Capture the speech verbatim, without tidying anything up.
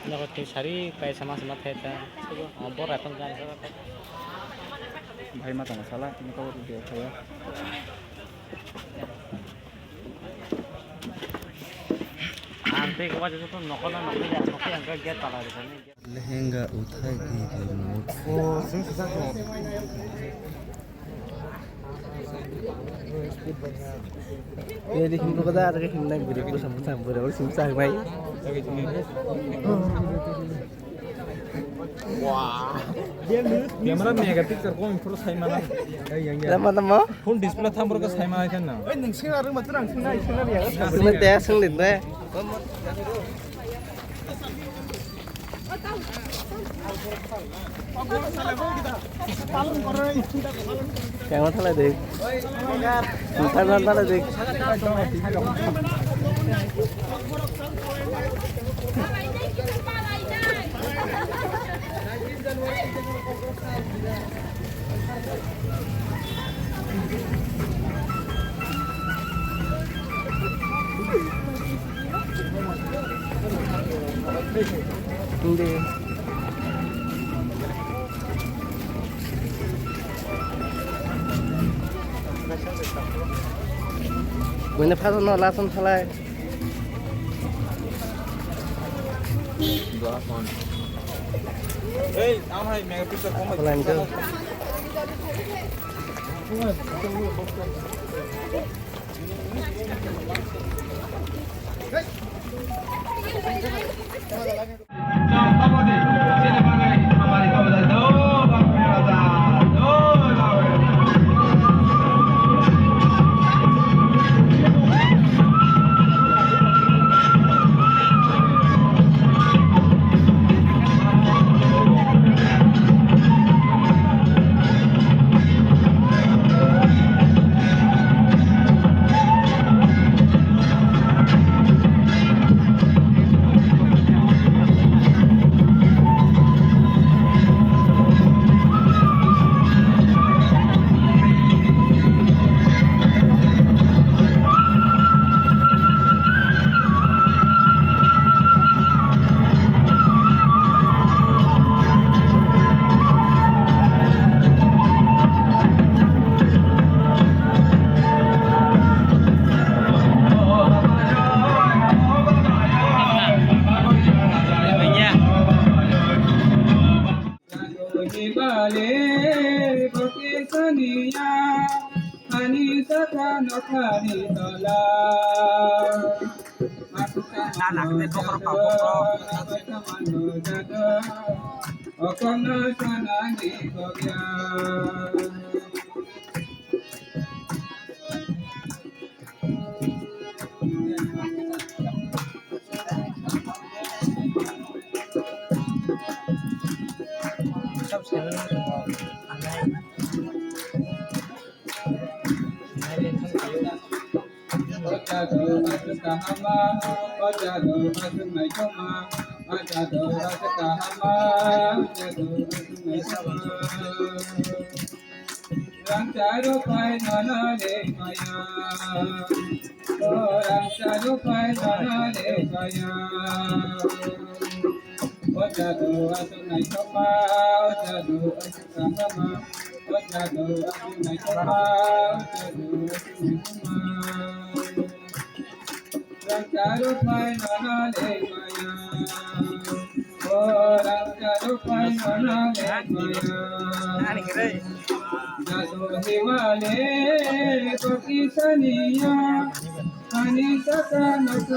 Nogo twi sari kaisa ma sama thai ta. O bora tong jani. Bhai ma tong sala, ni kabo twi thaya. Ang tei kabo joto nokol na nokol ya, nokol yang ka gate pala ri kani. Lehenga uthai di remote. O, sing sisa ko. Jadi himno kada ada himna giri ko sambu sambu rawal sim sang mai. Wah. Camera mega picture ko improve sai mana. Lama lama. Full display thamro ka sai mana kan na. Oi, ning sing arung matu rang sing na, sing na ya. Sing na te sing din re. Kaya thalai de. Thalai thalai de. Hindi. Buini phasano lason phalai. Hey, ang hai mega pizza kong. Phalai nito. Rang charu pai nana le maya. O rang charu pai nana le maya. O jadu asu nai soma, o jadu asu kahama. O jadu asu nai soma, o jadu asu nai soma. Rang charu pai nana le maya. O rang charu pai nana le maya. Jadu hiwale pakisaniya. Ani saka naka.